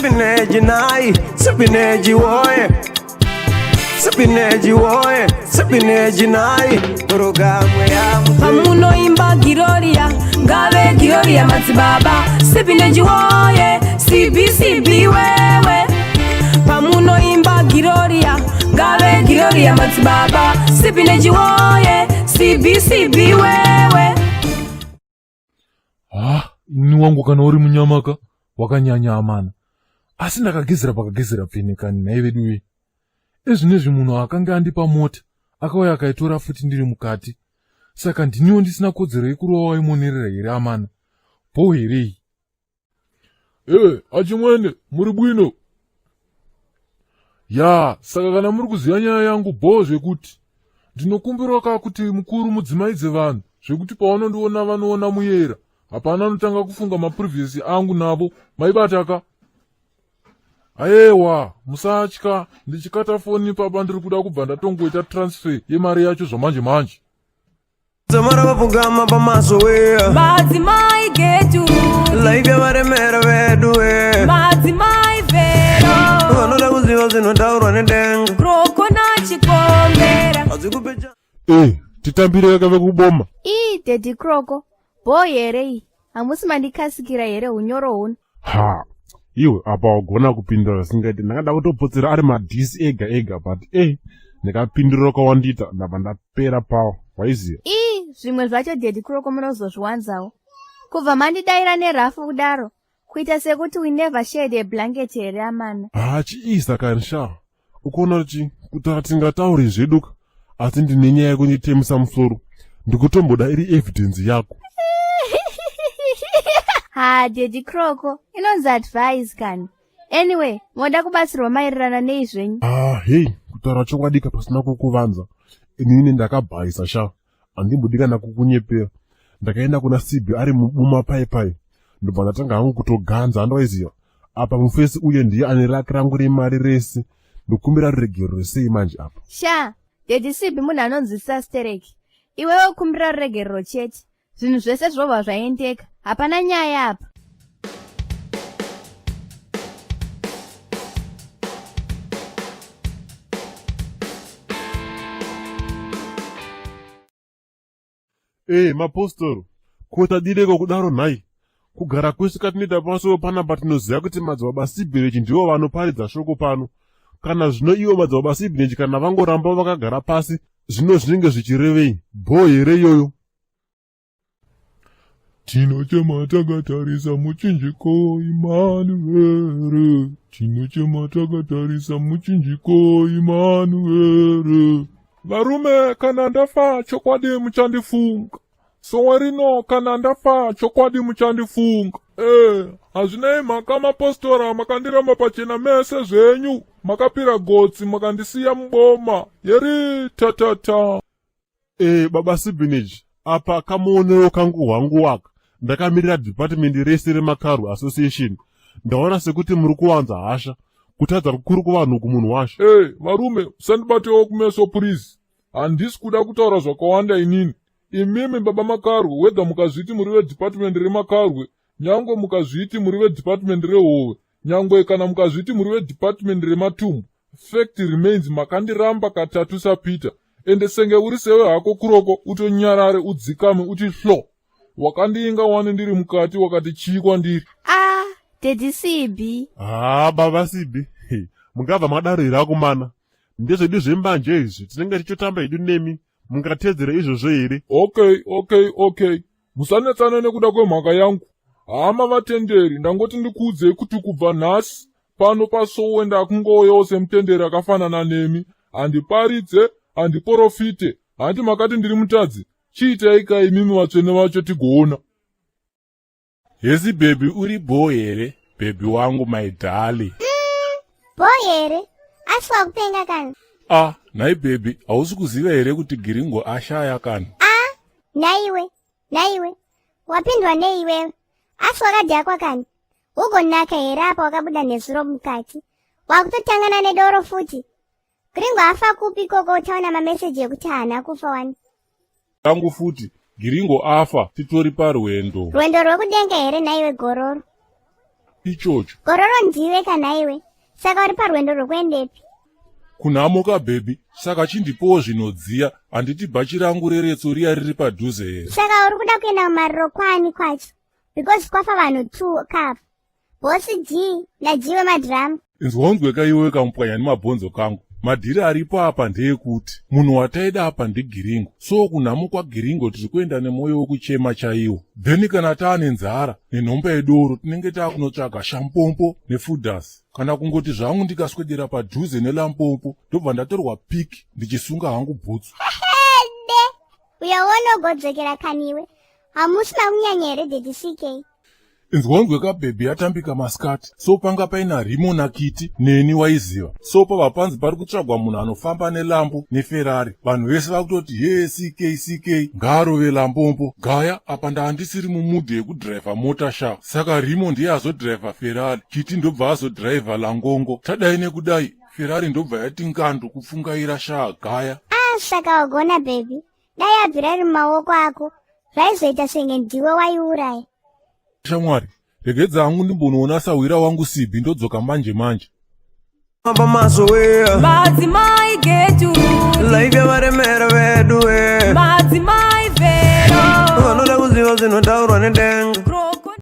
Sibineji nai, sibineji woye. Sibineji woye, sibineji nai. Programu ya Pamunoimba Giroria, ngave Giroria madzibaba Sibineji woye, CBCB wewe. Pamunoimba Giroria, ngave Giroria madzibaba Sibineji woye, CBCB wewe. Ah, ini wangu kana uri munyamaka wakanyanya amana. Asi ndakagezera pakagezera pfene kani nhai vedu wee. Ezvinezvi munhu akanga andipa mota akauya akaitora futi ndiri mukati. Saka ndiniwo ndisina kodzero yekurova waimonerera here amana? Bho here iyi? Eh, achimwene muri bwino. Ya, saka kana muri kuziva nyaya yangu bho zvekuti ndinokumbirwa ka kuti mukuru mudzimaidze vanhu zvekuti pavanondiona vanoona muyera hapana anotanga kufunga maprevious angu navo maibata ka ayewa musatya ndichikata foni papa ndiri kuda kubva ndatongoita transfer yemari yacho zvamanje manje Zamara vapfugama pamaso we Madzimai getu, Life yavaremera vedu we madzimai vero, Vanoda kuziva zvinotaurwa nedenga Kroko nachikombera. Hadzikupe Eh, titambire kave kuboma. Ii daddy Kroko, bhoo here iyi? Hamusi mandikasikira here hunyoro huno? Ha, iwe apa wagona kupindura zvisingaiti. Ndakada kutopotsera ari madhisi ega ega but eh ndikapindura kwawandita ndabva ndapera power. Waiziva? Ii zvimwe zvacho daddy Kroko munozozviwanzawo. Kubva mandidaira nerafu kudaro, kuita sekuti we never shared a blanket here amana? Ha, chiisa kani sha. Ukuona kuti kutaura tingatauri zvedu ka asi ndine nyaya yekunditemesa musoro. Ndikutomboda iri evidence yako. Ha, daddy Kroko, inonzi advice kani. Anyway, moda kubatsirwa maererano nei zvenyu? Ah, hey, kutaura chokwadi ka pasina kukuvanza. Inini ndakabhaisa sha. Handimbodi kana kukunyepera. Ndakaenda kuna Sibi ari mubuma pai pai. Ndobva ndatanga hangu kutoganza handwaiziva. Apa mufesi uye ndiye ane raki rangu remari rese. Ndokumbira ruregerero sei manje apa? Sha, Daddy Sibi munhu anonzwisisa stereki. Iwewe kumbira ruregerero chete. Zvinhu zvese zvobva zvaendeka. Hapana nyaya apa. Ee mapostori, ko tadireko kudaro nhai? Kugara kwese katinoita pamusoro panapa tinoziva kuti madzibaba Sibhinechi ndivo vanoparidza shoko pano. Kana zvino ivo madzibaba Sibhinechi kana vangoramba vakagara pasi, zvino zvinenge zvichirevei? Bhoo here iyoyo? Tinochema takatarisa muchinjiko Imanuere. Tinochema takatarisa muchinjiko Imanuere. Varume kana ndafa chokwadi muchandifunga. Sowe rino kana ndafa chokwadi muchandifunga. Eh, hazvinei mhaka mapostora makandiramba pachena mese zvenyu. Makapira gotsi makandisiya muboma. Yeri tatata. Eh, baba Sibinage, apa kamuonero kangu hwangu waka ndakamirira department rese remakarwe association ndaona sekuti muri kuwanza hasha kutadza kukuru kuvanhu kumunhu washa Hey, varume musandibatewo kumeso purizi handisi kuda kutaura zvakawanda inini imimi baba makarwe whether mukazviti muri vedepartment remakarwe nyangwe mukazviti muri vedepartment rehove nyangwe kana mukazviti muri vedepartment rematumbu fact remains makandiramba katatu sapeter ende senge uri sewe hako kuroko utonyarare udzikame uti hlo wakandiinga wani ndiri mukati wakati chii kwandiri Ah, Daddy Sibi. haa baba sibi mungabva madaro here akomana ndezvedu zvembanje izvi tinenge tichitotamba hedu nemi mungatedzera izvozvo here okay okay okay musanetsana nekuda kwemhaka yangu hama vatenderi ndangoti ndikuudzei kuti kubva nhasi pano pasowe ndakungouyawo semutenderi akafanana nemi handiparidze handiporofite hanti makati ndiri mutadzi chiitai ka imimi vatsvene vacho tigoona Hesi baby uri bho here baby wangu my darling. Bho here? Asi wakupenga kani? Ah, nhai baby hausi kuziva here kuti Giringo ashaya kani? Ah, nhaiwe, nhaiwe. Wapindwa nei iwewe? Asi wakadhakwa kani? Ugonaka here apa wakabuda nezuro mukati? Wakutotangana nedoro futi? Gringo afa kupi ikoko utaona mameseji ekuti haana kufa wani? Tangu futi Giringo afa titori parwendo. Rwendo rwekudenga here nhaiwe gororo? Ichocho. Gororo ndiwe kana iwe. Saka uri parwendo rwekuendepi? Kunhamo ka baby, saka chindipowo zvinodziya, handiti bhachi rangu reretso riya riri padhuze here? Saka uri kuda kuenda kumariro kwani kwacho? Because kwafa vanhu two kapa. Boss G naG wemadhirama. Inzwa unzwe ka iwewe kamupwanya nemabhonzo kangu. Madhiri aripo apa ndeekuti munhu wataida apa ndiGiringo. So kunhamo kwaGiringo tiri kuenda nemwoyo wekuchema chaiwo. Then kana taane nzara nenhomba yedoro tinenge taakunotsvaga shampompo nefudhasi. Kana kungoti zvangu ndikaswedera padhuze nelampompo ndobva ndatorwa piki ndichisunga hangu bhutsu. Hede! Uyaona ugodzokera kaniwe. Hamusi makunyanya here Daddy CK? Inzwa kabhebhi yatambika masikati so panga paina Rimo naKiti neni waiziva so pabva panzi pari kutsvagwa munhu anofamba nelambo neFerrari vanhu vese vakutoti hee CK CK ngaarove lambombo gaya apa ndaandisiri mumudhu yekudhiraivha mota sha saka Rimo ndiye azodhiraivha Ferrari Kiti ndobva azodhiraivha langongo tadai nekudai Ferrari ndobva yati ngandu kupfungaira sha gaya. Ah saka wagona baby dai yabvira iri mumaoko ako zvaizoita senge ndiwe waiuraya. Shamwari, regedza hangu ndimbonoona sahwira wangu Sibhi ndodzoka manje manje. Pamasowe Madzimai getu. Life yavaremera vedu we. Madzimai vero. Vanoda kuziva zvinotaurwa nedenga.